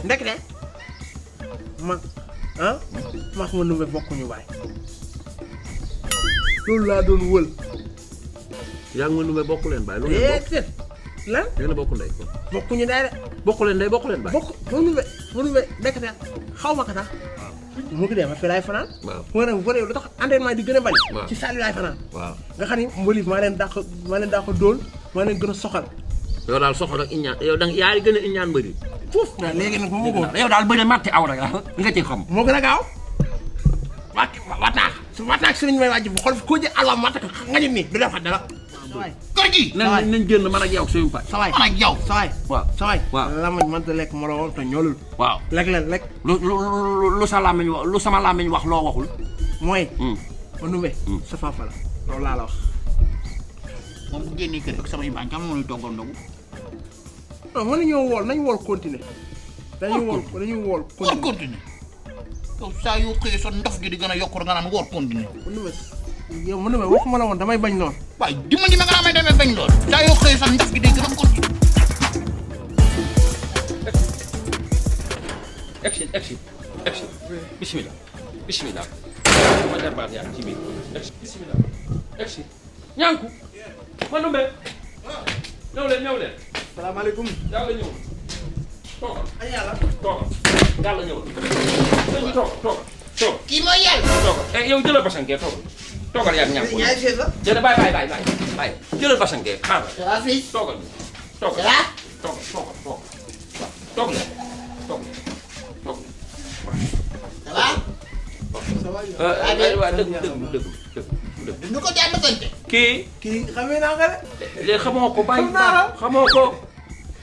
ndekete ma ah maa ma numbe bokkuñu baay loolu laa doon wël. yaa ngi ma numbe bokku leen baay. lu ngeen bokk déedéet lan. yéen a bokku ndey. bokkuñu day de. bokku leen ndey bokku leen baay. bokk ma numbe ndekete xaw ma ko sax. mu ngi dem ma fi laay fanaan. waaw fu nga ne bu lu tax entraînement di gën a bari. waaw ci salle bi laay fanaan. waaw nga xam ni mbolif maa leen dàq dóol maa leen gën a soxal. yow daal soxla ak iñaan yow da yaa gën a iñaan bëri. fuuf na léegi nag bu ma ko. yow daal bëri matti aw rek nga ci xam. moo gën a gaaw wataax su wataax si lañu may wàjj bu xool koo jël alwa matt ko nga ñu nii du defaat dara. kër gi. nañ génn man ak yow suñu pay. sawaay man ak yow. sawaay waaw sawaay waaw lamañ mënta lekk moroomam te ñoolul. waaw lekk leen lekk. lu sa làmmiñ wax lu sama làmmiñ wax loo waxul. mooy. ba numbe sa fafa la loolu laa la wax. moom bu génnee kër ak samay baañ kam moo ñuy toggal ndogu. non mën nañoo wool nañu wool continuer. dañuy wool woor continuer. yow saa yoo xëyee sa ndof gi di gën a yokk nga naan woor continuer. ba numbe yow ma numbe waxuma la woon damay bañ noonu. waaye dimbali ma nga naa may demee bañ lool. saa yoo xëyee sa ndof gi di gën a continuer. exit bismillah bismillah ma jarbaat yaa ci biir bismillah exit ñànku ma numbe ñëw leen salaamaaleykum. yàlla ñëw toogal ay yàlla. toogal yàlla ñëw dañu toogal kii mooy yàlla. toogal yow jëlal basankee toogal yaa ñànku ñaari chaise la. jëlal bàyyi jëlal basankee xaaral ça va fils. toogal ça va. toogal ça va. waaw dëgg du ko jàmm sante. kii xamee naa nga de. léegi xamoo ko bàyyi xam naa la. xamoo ko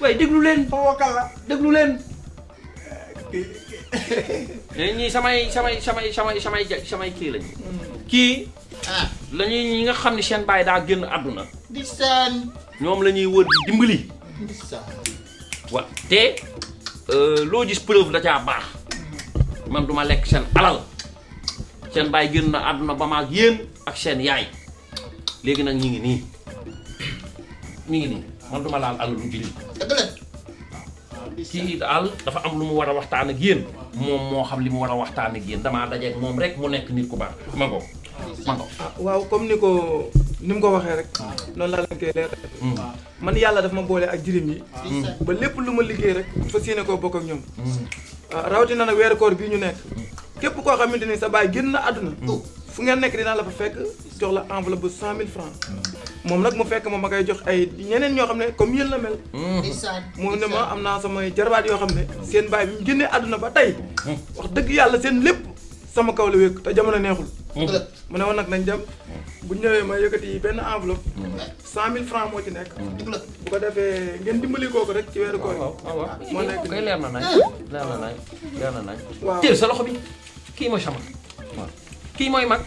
waaye déglu leen xamoo kan la. déglu leen ñii samay kii lañu kii ah. lañuy ñi nga xam ne seen baay daa génn àdduna di saan. ñoom la ñuy wër di dimbali di saan. waaw te loo gis preuve da caa baax man duma lekk seen alal seen baay génn na àdduna ba maag yéen ak seen yaay léegi nag ñi ngi nii man duma laal alalu jullit dëgg la. kii daal dafa am lu mu war a waxtaan ak yéen moom moo xam li mu war a waxtaan ak yéen damaa dajeeg moom rek mu nekk nit ku baax ma ko waaw comme ni mu ko waxee rek noonu laa leen koy leer man yàlla daf ma boole ak jirim yi ba lépp lu ma liggéey rek fas yéene koo bokk ak ñoom rawatina nag weeru koor bii ñu nekk képp koo xamante ni sa baay génn na àdduna fu ngeen nekk dinaa la fa fekk jox la enveloppe bu 100 000 francs moom nag mu fekk moom ma koy jox ay ñeneen ñoo xam ne comme yéen la mel di saan. mu ne ma am naa samay jarbaat yoo xam ne seen baay bi mu génnee àdduna ba tey wax dëgg yàlla seen lépp sama kaw la wékk te jamono neexul dëgg la. mu ne woon nag nañ dem bu ñëwee ma yëkkati benn enveloppe 100 000 francs moo ci nekk dëgg la. bu ko defee ngeen dimbali kooku rek ci weeru koor yi moo nekk kay leer na nañ waaw teel sa loxo bi kii mooy sama waaw kii mooy mag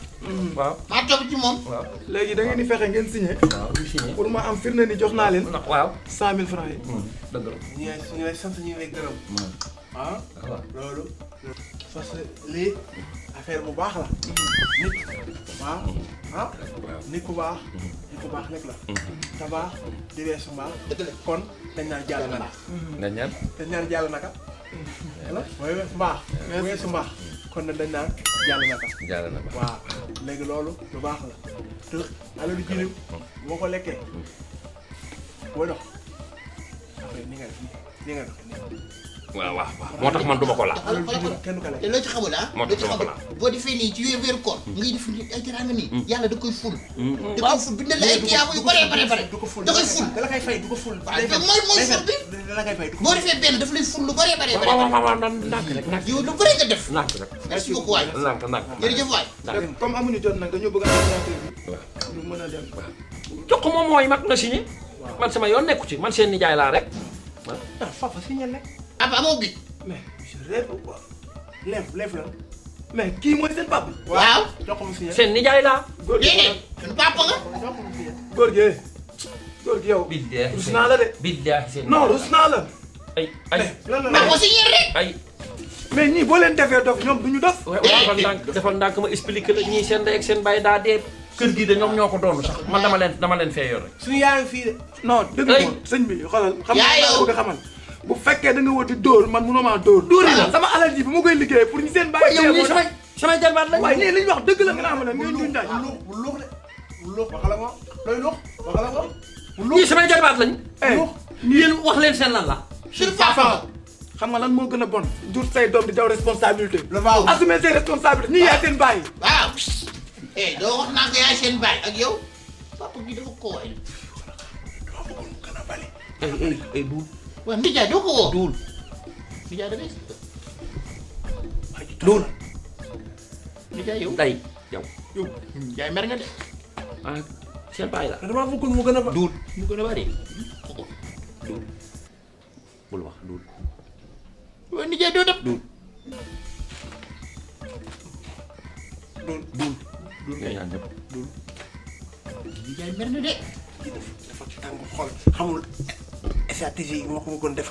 waaw maa topp ci moom. waaw léegi da ngeen di fexe ngeen signé waaw ñu signé pour ma am firnde ni jox naa leen ndax waaw 100 000 francs yi dëgg la ñu ngi lay sant ñu ngi lay gërëm. ah loolu. parce que lii affaire bu baax la. nit waaw ah nit ku baax. nit ku baax rek la. te baax di weesu mbaax. dëgg la. kon dañ naan jàll naka. nga ñaan dañ naan jàll naka. mooy weesu mbaax. weesu mbaax kon nag dañ naan jàll naka. jàll na waaw léegi loolu lu baax la te alalu jirim boo ko lekkee boo dox après ni nga def ni nga dox waaw moo tax man duma ko laal alalu jirim kenn du ko lekk. te loo ci xamul ah. moo tax dama ko laal. boo defee nii ci weeru koor. ngay def ay teraanga nii. yàlla da koy ful. da koy ful bindal la ay tiyaaba yu bare. du ko ful da koy ful. da la koy fay du ko ful. waaw te mooy ful bi. da la koy fay du ko boo defee benn daf lay ful lu bare. waaw nànk rek nànk yow lu bare nga def. nànk rek merci beaucoup waay. nànk jërëjëf waay. comme amuñu jot nag dañoo bëgg a ordinateur bi ñu mën a dem jox ko moom mooy mag na signé man sama yoon nekku ci man seen nijaay laa rek ah Fafa si ñen rek. Papa amoo bi. mais je rêve ou quoi. leef la. mais kii mooy seen papa waaw. jox ko mu signé. seen nijaay laa góor gi déedéet. suñu papa nga. jox ko mu signé. góor gi yow billaahi rus naa la de billaahi seen non rus naa la ay lan la maa ko signé rek. ay mais ñii boo leen defee dof ñoom duñu dof defal ndànk ma expliqué la ñii seen ndey ak seen baay daa dee kër gi de ñoom ñoo ko doon sax man dama leen fee yor rek suñu yaay fii de. non dëgg Ay. moom sëñ bi xoolal xam Yaa nga yow. bëgg a xamal bu fekkee da nga wër di dóor man mënoo maa dóor. dóor yi la sama alal ji bi ma koy liggéey pour ñu seen bàyyi. yow ñii samay jarbaat lañ. waaye li ñu wax dëgg la nga naa ma ne ngay dundaay. bu luux de bu luux waxala ko looy luux waxala ko bu luux ñii samay jarbaat lañ. yéen wax leen seen lan la. sur papa. xam nga lan moo gën a bon jur say doom di daw responsabilité. le waaw assumer ses responsabilités ñii yaay seen bàyyi. waaw. doo wax naa ko yaay seen baay ak yow papa gi dafa ko waay. dama bëggoon mu gën a bali. duul. waaw Ndiaye doo ko woo. duul. Ndiaye da ngay. duul. Ndiaye yow. day yow. yow Ndiaye mer nga de. ah seen bàyyi la. dama bëggoon mu gën a bali. duul. mu gën a bari. duul. bul wax duul. waaw Ndiaye doo dem. duul. duul duul. nga ñaan ñëpp. duul. Ndiaye mer na de. dafa tàng xol xamul stratégie yi moo ko bëggoon def.